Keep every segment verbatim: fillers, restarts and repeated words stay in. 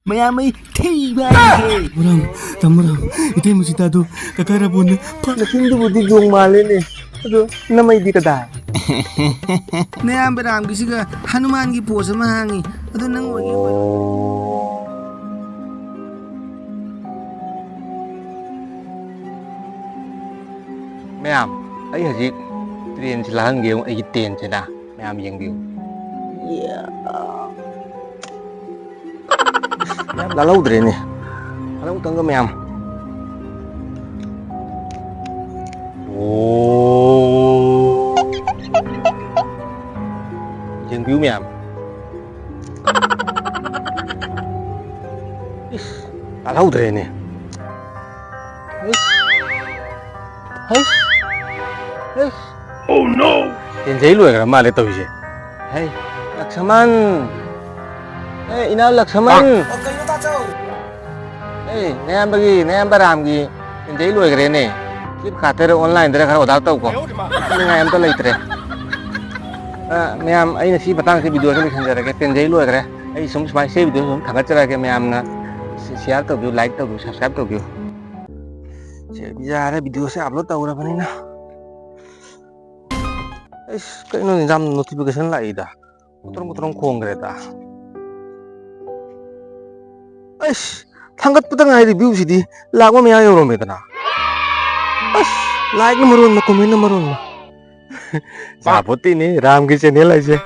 ꯃꯌꯥꯝ ꯑꯩ ꯊꯤꯕ ꯍꯥꯏꯁꯦ꯫ ꯃꯔꯝ, ꯇꯝ ꯃꯔꯝ, ꯏꯇꯩ ꯃꯁꯤꯇꯥꯗꯨ ꯀꯀꯥ ꯔꯥꯕꯣꯟꯅ ꯐ- ꯅꯆꯤꯟꯗꯨꯕꯨꯗꯤ ꯌꯣꯡ ꯃꯥꯜꯂꯦꯅꯦ꯫ ꯑꯗꯣ ꯅꯃꯩꯗꯤ ꯀꯗꯥꯏ? ꯅꯌꯥꯝꯕ ꯔꯥꯝꯒꯤꯁꯤꯒ ꯍꯅꯨꯃꯥꯟꯒꯤ ꯄꯣꯁ ꯑꯃ ꯍꯥꯡꯉꯤ꯫ ꯑꯗꯣ ꯅꯪ ꯑꯣꯏꯒꯦ ꯑꯣꯏꯔꯣ꯫ ꯃꯌꯥꯝ, ꯑꯩ ꯍꯧꯖꯤꯛ ꯇ꯭ꯔꯦꯟꯁꯤ ꯂꯥꯛꯍꯟꯒꯦ, ꯑꯩꯒꯤ ꯇ꯭ꯔꯦꯟꯁꯤꯗ꯫ ꯃꯌꯥꯝ ꯌꯦꯡꯕꯤꯌꯨ꯫ ꯃꯌꯥꯝ ꯂꯥꯜꯍꯧꯗ꯭ꯔꯦꯅꯦ꯫ ꯈꯔ ꯑꯃꯨꯛꯇꯪꯒ ꯃꯌꯥꯝ꯫ ꯑꯣ꯫ ꯌꯦꯡꯕꯤꯌꯨ ꯃꯌꯥꯝ꯫ ꯏꯁ, ꯂꯥꯜꯍꯧꯗ꯭ꯔꯦꯅꯦ꯫ ꯏꯁ꯫ ꯍꯩꯁ! ꯍꯩꯁ! Oh no! ꯇꯦꯟꯖꯩ ꯂꯣꯏꯈ꯭ꯔ ꯃꯥꯜꯂꯦ ꯇꯧꯔꯤꯁꯦ꯫ ꯍꯩ, ꯂꯛꯁꯃꯟ! ꯍꯦ, ꯏꯅꯥꯎ ꯂꯛꯁꯃꯟ! ꯑꯣ, ꯀꯩꯅꯣ ꯇꯥꯆꯧ? ꯍꯦ, ꯅꯌꯥꯝꯕꯒꯤ, ꯅꯌꯥꯝꯕ ꯔꯥꯝꯒꯤ ꯇꯦꯟꯖꯩ ꯂꯣꯏꯈ꯭ꯔꯦꯅꯦ꯫ Flipkart-ꯇꯔ online-ꯗꯔ ꯈꯔ order ꯇꯧꯀꯣ꯫ ꯀꯛꯅꯤꯡꯉꯥꯏ ꯑꯝꯇ ꯂꯩꯇ꯭ꯔꯦ꯫ ꯑ, ꯃꯌꯥꯝ, ꯑꯩꯅ ꯁꯤ ꯃꯇꯥꯡꯁꯤ video-ꯁꯤ ꯂꯣꯏꯁꯤꯟꯖꯔꯒꯦ꯫ ꯇꯦꯟꯖꯩ ꯂꯣꯏꯈ꯭ꯔꯦ꯫ ꯑꯩ ꯁꯨꯝ ꯁꯨꯃꯥꯏꯅ ꯁꯤ video ꯁꯨꯝ ꯊꯥꯒꯠꯆꯔꯛꯑꯒꯦ꯫ ꯃꯌꯥꯝꯅ share ꯇꯧꯕꯤꯌꯨ, like ꯇꯧꯕꯤꯌꯨ, subscribe ꯇꯧꯕꯤꯌꯨ꯫ ꯁꯦ, ꯌꯥꯔꯦ, video-ꯁꯦ upload ꯇꯧꯔꯕꯅꯤꯅ꯫ ꯑꯩꯁ, ꯀꯩꯅꯣꯅꯦ, ꯌꯥꯝ notification ꯂꯥꯛꯏꯗ꯫ ꯀꯨꯇ꯭ꯔꯪ ꯀꯨꯇ꯭ꯔꯪ ꯈꯣꯡꯈ꯭ꯔꯦꯗ꯫ ꯑꯩꯁ, ꯊꯥꯡꯒꯠꯄꯗ ꯉꯥꯏꯔꯤ view-ꯁꯤꯗꯤ ꯂꯥꯛ ꯑꯃ ꯃꯌꯥ ꯌꯧꯔꯝꯃꯦꯗꯅ꯫ ꯑꯁ, like-ꯅ ꯃꯔꯣꯟ ꯑꯃ, comment-ꯅ ꯃꯔꯣꯟ ꯑꯃ꯫ ꯆꯥꯄꯣꯠꯇꯤꯅꯤ, ꯔꯥꯝꯒꯤ channel ꯍꯥꯏꯁꯦ꯫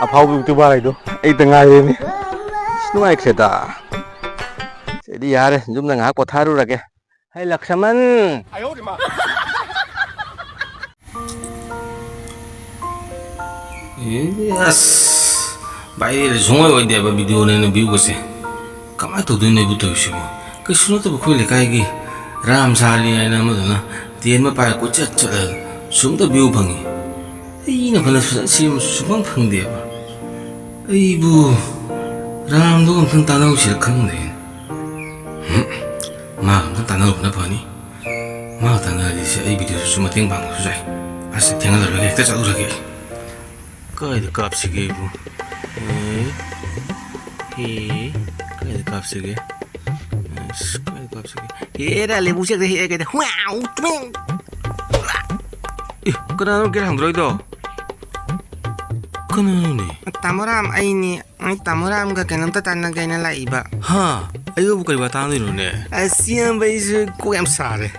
ꯑꯐꯥꯎꯕ YouTuber ꯍꯥꯏꯗꯣ ꯑꯩꯇ ꯉꯥꯏꯔꯦꯅꯦ꯫ ꯑꯁ, ꯅꯨꯡꯉꯥꯏꯈ꯭ꯔꯦꯗ꯫ ꯁꯤꯗꯤ ꯌꯥꯔꯦ, ꯌꯨꯝꯗ ꯉꯥꯏꯍꯥꯛ ꯄꯣꯊꯥꯔꯨꯔꯒꯦ꯫ ꯍꯩ, ꯂꯛꯁꯃꯟ! ꯑꯦ, ꯑꯁ, viral ꯁꯨꯡꯑꯣꯏ ꯑꯣꯏꯗꯦꯕ video-ꯅꯦꯅ view-ꯒꯁꯦ꯫ ꯀꯃꯥꯏꯅ ꯇꯧꯗꯣꯏꯅꯣ ꯑꯩꯕꯨ ꯇꯧꯔꯤꯁꯤꯕꯣ? ꯀꯩꯁꯨ ꯅꯠꯇꯕ ꯑꯩꯈꯣꯏ ꯂꯩꯀꯥꯏꯒꯤ ꯔꯥꯝ ꯁꯥꯔꯤ ꯍꯥꯏꯅ ꯑꯃꯗꯨꯅ ꯇꯦꯟ ꯑꯃ ꯄꯥꯏꯔ ꯀꯣꯏꯆꯠ ꯆꯠꯂꯒ ꯁꯨꯝꯇ view ꯐꯪꯉꯤ꯫ ꯑꯩꯅ ꯐꯅ ꯐꯖꯅ ꯁꯦꯝꯕꯁꯨ ꯁꯨꯡꯐꯪ ꯐꯪꯗꯦꯕ꯫ ꯑꯩꯕꯨ ꯔꯥꯝꯗꯣ ꯑꯝꯇꯪ ꯇꯥꯟꯅꯧꯁꯤꯔ ꯈꯪꯗꯦ꯫ ꯍꯨꯝ, ꯃꯥꯒ ꯑꯝꯇꯪ ꯇꯥꯟꯅꯔꯨꯕꯅ ꯐꯅꯤ꯫ ꯃꯥꯒ ꯇꯥꯟꯅꯔꯗꯤ ꯁꯤ ꯑꯩ video-ꯁꯨ ꯃꯇꯦꯡ ꯄꯥꯡꯕꯁꯨ ꯌꯥꯏ꯫ ꯑꯁ, ꯊꯦꯡꯍꯜꯂꯔꯣꯏꯒꯦ, ꯍꯦꯛꯇ ꯆꯠꯂꯨꯔꯒꯦ ꯑꯩ꯫ ꯀꯥꯏꯗ ꯀꯥꯞꯁꯤꯒꯦ ꯑꯩꯕꯨ? ꯑꯦ? ꯑꯦ, ꯀꯥꯏꯗ ꯀꯥꯞꯁꯤꯒꯦ? ꯑꯁ, ꯀꯥꯏꯗ ꯀꯥꯞꯁꯤꯒꯦ? ꯍꯦꯔꯥ, ꯂꯦꯕꯨ ꯆꯦꯛꯇ ꯍꯦꯛꯑꯦ ꯀꯩꯗ꯫ ꯋꯥꯎ, ꯇ꯭ꯋꯤꯡ! ꯑꯦ, ꯀꯅꯥꯅꯣ ꯒꯦꯠ ꯍꯥꯡꯗꯣꯔꯛꯏꯗꯣ? ꯀꯅꯥꯅꯣꯅꯦ? ꯇꯥꯃꯣ ꯔꯥꯝ, ꯑꯩꯅꯦ꯫ ꯑꯩ ꯇꯥꯃꯣ ꯔꯥꯝꯒ ꯀꯩꯅꯣꯝꯇ ꯇꯥꯟꯅꯒꯦꯅ ꯂꯥꯛꯏꯕ꯫ ꯍꯥ? ꯑꯩꯕꯨ ꯀꯔꯤ ꯋꯥ ꯇꯥꯟꯅꯗꯣꯏꯅꯣꯅꯦ? ꯑꯁ, ꯏꯌꯥꯝꯕ, ꯑꯩꯁꯨ ꯀꯣꯛ ꯌꯥꯝ ꯁꯥꯔꯦ꯫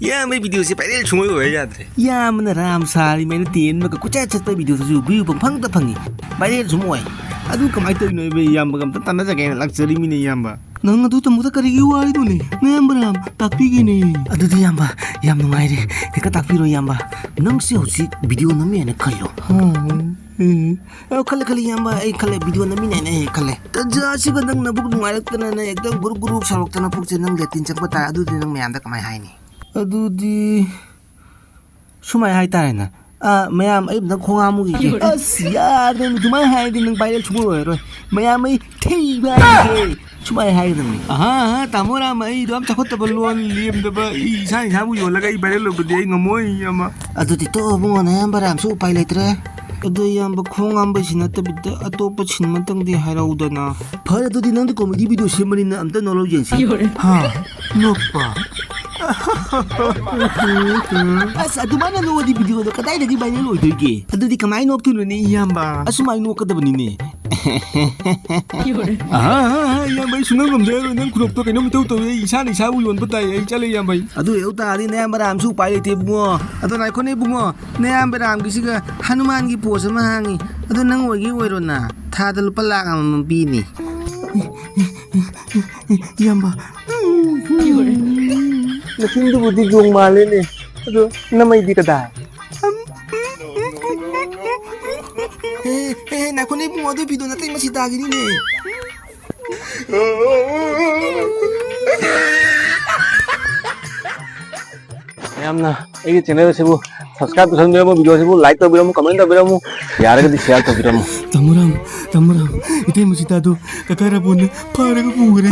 ꯏꯌꯥꯝꯕ, ꯚꯤꯗꯤꯑꯣꯁꯦ ꯚꯥꯏꯔꯦꯜ ꯁꯨꯡꯑꯣꯏ ꯑꯣꯏ ꯌꯥꯗ꯭ꯔꯦ꯫ ꯏꯌꯥꯝꯕꯅ ꯔꯥꯝ ꯁꯥꯔꯤ ꯃꯩꯅ ꯇꯦꯟꯕꯒ ꯀꯣꯏꯆꯠ ꯆꯠꯄ ꯚꯤꯗꯤꯑꯣꯗꯨꯁꯨ ꯚ꯭ꯌꯨ ꯄꯪꯐꯪꯗ ꯐꯪꯉꯤ꯫ ꯚꯥꯏꯔꯦꯜ ꯁꯨꯡ ꯑꯣꯏ꯫ ꯑꯗꯨ ꯀꯃꯥꯏꯅ ꯇꯧꯔꯤꯅꯣ ꯏꯕ? ꯏꯌꯥꯝꯕꯒ ꯑꯝꯇ ꯇꯥꯟꯅꯖꯒꯦꯅ ꯂꯥꯛꯆꯔꯤꯃꯤꯅꯦ, ꯏꯌꯥꯝꯕ꯫ ꯅꯪ ꯑꯗꯨ ꯇꯝꯃꯨꯗ ꯀꯔꯤꯒꯤ ꯋꯥꯔꯤꯅꯣꯅꯦ? ꯅꯌꯥꯝꯕ ꯔꯥꯝ ꯇꯥꯛꯄꯤꯒꯦꯅꯦ꯫ ꯑꯗꯨꯗꯤ, ꯏꯌꯥꯝꯕ, ꯌꯥꯝ ꯅꯨꯡꯉꯥꯏꯔꯦ꯫ ꯍꯦꯛꯇ ꯇꯥꯛꯄꯤꯔꯣ, ꯏꯌꯥꯝꯕ꯫ ꯅꯪꯁꯦ ꯍꯧꯖꯤꯛ ꯚꯤꯗꯤꯑꯣ ꯅꯝꯃꯦꯅ ꯈꯜꯂꯣ꯫ ꯍꯥ, ꯎꯝ꯫ ꯑꯣ, ꯈꯜꯂꯦ, ꯈꯜꯂꯦ, ꯏꯌꯥꯝꯕ, ꯑꯩ ꯈꯜꯂꯦ, ꯚꯤꯗꯤꯑꯣ ꯅꯝꯃꯤꯟꯅꯩꯅ ꯍꯦꯛ ꯈꯜꯂꯦ꯫ ꯇꯟꯖꯥ ꯑꯁꯤꯒ ꯅꯪ ꯅꯕꯨꯛ ꯅꯨꯡꯉꯥꯏꯔꯛꯇꯅꯅꯦ, ꯍꯦꯛꯇ ꯒꯨꯔꯨꯛ ꯒꯨꯔꯨꯛ ꯁꯥꯎꯔꯛꯇꯅ ꯄꯨꯛꯁꯦ ꯅꯪ ꯂꯦꯇꯤꯟ ꯆꯪꯕ ꯇꯥꯔꯦ꯫ ꯑꯗꯨꯗꯤ ꯅꯪ ꯃꯌꯥꯝꯗ ꯀꯃꯥꯏ ꯍꯥꯏꯅꯤ? ꯑꯗꯨꯗꯤ ꯁꯨꯃꯥꯏ ꯍꯥꯏꯇꯥꯔꯦꯅꯦ꯫ ꯑ, ꯃꯌꯥꯝ, ꯑꯩ ꯑꯝꯇꯪ ꯈꯣꯡ ꯍꯥꯝꯃꯨꯈꯤꯒꯦ꯫ ꯑꯁ, ꯌꯥꯗ꯭ꯔꯦ, ꯑꯗꯨꯃꯥꯏꯅ ꯍꯥꯏꯔꯗꯤ ꯅꯪ ꯚꯥꯏꯔꯦꯜ ꯁꯨꯡꯑꯣꯏ ꯑꯣꯏꯔꯔꯣꯏ꯫ ꯃꯌꯥꯝ, ꯑꯩ ꯊꯤꯕ ꯍꯥꯏꯒꯦ꯫ ꯁꯨꯃꯥꯏꯅ ꯍꯥꯏꯒꯗꯕꯅꯤ꯫ ꯑꯍꯥ, ꯑꯍꯥ, ꯇꯥꯃꯣ ꯔꯥꯝ, ꯑꯩꯗꯣ ꯌꯥꯝ ꯆꯥꯎꯈꯠꯇꯕ ꯂꯣꯟ ꯂꯦꯝꯗꯕ, ꯑꯩ ꯏꯁꯥ ꯏꯁꯥꯕꯨ ꯌꯣꯜꯂꯒ ꯑꯩ ꯚꯥꯏꯔꯦꯜ ꯑꯣꯏꯕꯗꯤ ꯑꯩ ꯉꯝꯃꯣꯏ, ꯏꯌꯥꯝꯕ꯫ ꯑꯗꯨꯗꯤ ꯇꯣꯛꯑꯣ, ꯏꯕꯨꯡꯉꯣ, ꯅꯌꯥꯝꯕ ꯔꯥꯝꯁꯨ ꯎꯄꯥꯏ ꯂꯩꯇ꯭ꯔꯦ꯫ ꯑꯗꯣ, ꯏꯌꯥꯝꯕ, ꯈꯣꯡ ꯍꯥꯝꯕꯁꯤ ꯅꯠꯇꯕꯤꯗ ꯑꯇꯣꯞꯄ ꯁꯤꯟ ꯑꯃꯇꯪꯗꯤ ꯍꯥꯏꯔꯛꯎꯗꯅ꯫ ꯐꯔꯦ, ꯑꯗꯨꯗꯤ ꯅꯪꯗꯤ ꯀꯣꯃꯦꯗꯤ ꯚꯤꯗꯤꯑꯣ ꯁꯦꯝꯕꯅꯤꯅ ꯑꯝꯇ ꯅꯣꯛꯂꯛꯎ ꯌꯦꯡꯁꯤ꯫ ꯍꯥ? ꯅꯣꯛꯄ? ꯑꯁ, ꯑꯗꯨꯃꯥꯏꯅ ꯅꯣꯛꯑꯗꯤ ꯚꯤꯗꯤꯑꯣꯗꯣ ꯀꯗꯥꯏꯗꯒꯤ ꯚꯥꯏꯔꯦꯜ ꯑꯣꯏꯗꯣꯏꯒꯦ? ꯑꯗꯨꯗꯤ ꯀꯃꯥꯏꯅ ꯅꯣꯛꯇꯣꯏꯅꯣꯅꯦ, ꯏꯌꯥꯝꯕ? ꯑꯁꯨꯃꯥꯏꯅ ꯅꯣꯛꯀꯗꯕꯅꯤꯅꯦ꯫ ꯑꯍꯥ, ꯑꯍꯥ, ꯑꯍꯥ, ꯏꯌꯥꯝꯕ, ꯑꯩ ꯁꯨꯡꯉꯝ ꯉꯝꯖꯔꯔꯣꯏ꯫ ꯅꯪ ꯈꯨꯅꯣꯛꯇꯣ ꯀꯩꯅꯣꯝ ꯏꯇꯧ ꯇꯧꯏ꯫ ꯑꯩ ꯏꯁꯥꯅ ꯏꯁꯥꯕꯨ ꯌꯣꯟꯕ ꯇꯥꯏ꯫ ꯑꯩ ꯆꯠꯂꯦ, ꯏꯌꯥꯝꯕ, ꯑꯩ꯫ ꯑꯗꯨ ꯑꯣꯏ ꯇꯥꯔꯗꯤ ꯅꯌꯥꯝꯕ ꯔꯥꯝꯁꯨ ꯎꯄꯥꯏ ꯂꯩꯇꯦ, ꯏꯕꯨꯡꯉꯣ꯫ ꯑꯗꯣ ꯉꯥꯏꯈꯣꯅꯦ, ꯏꯕꯨꯡꯉꯣ꯫ ꯅꯌꯥꯝꯕ ꯔꯥꯝꯒꯤꯁꯤꯒ ꯍꯅꯨꯃꯥꯟꯒꯤ ꯄꯣꯁ ꯑꯃ ꯍꯥꯡꯉꯤ꯫ ꯑꯗꯣ ꯅꯪ ꯑꯣꯏꯒꯦ ꯑꯣꯏꯔꯣꯅ꯫ ꯊꯥꯗ ꯂꯨꯄꯥ ꯂꯥꯛ ꯑꯃꯃꯝ ꯄꯤꯅꯤ꯫ ꯏꯌꯥꯝꯕ꯫ ꯅꯆꯤꯟꯗꯨꯕꯨꯗꯤ ꯌꯣꯡ ꯃꯥꯜꯂꯦꯅꯦ꯫ ꯑꯗꯣ ꯅꯃꯩꯗꯤ ꯀꯗꯥꯏ? ꯍꯦ, ꯍꯦ, ꯍꯦ, ꯉꯥꯏꯈꯣꯅꯦ ꯏꯕꯨꯡꯉꯣ, ꯑꯗꯨ ꯐꯤꯗꯣ ꯅꯇꯩ ꯃꯁꯤ ꯇꯥꯈꯤꯅꯤꯅꯦ꯫ ꯃꯌꯥꯝꯅ ꯑꯩꯒꯤ ꯆꯦꯅꯦꯜ ꯑꯁꯤꯕꯨ ꯁꯕꯁꯀ꯭ꯔꯥꯏꯕ ꯇꯧꯁꯟꯕꯤꯔꯝꯃꯨ, ꯚꯤꯗꯤꯑꯣ ꯑꯁꯤꯕꯨ ꯂꯥꯏꯛ ꯇꯧꯕꯤꯔꯝꯃꯨ, ꯀꯃꯦꯟ ꯇꯧꯕꯤꯔꯝꯃꯨ, ꯌꯥꯔꯒꯗꯤ ꯁꯤꯌꯥꯔ ꯇꯧꯕꯤꯔꯝꯃꯨ꯫ ꯇꯥꯃꯣ ꯔꯥꯝ, ꯇꯥꯃꯣ ꯔꯥꯝ, ꯏꯇꯩ ꯃꯁꯤꯇꯥꯗꯣ ꯀꯀꯥ ꯔꯥꯕꯣꯟꯅ ꯐꯥꯔꯒ ꯄꯨꯈ꯭ꯔꯦ꯫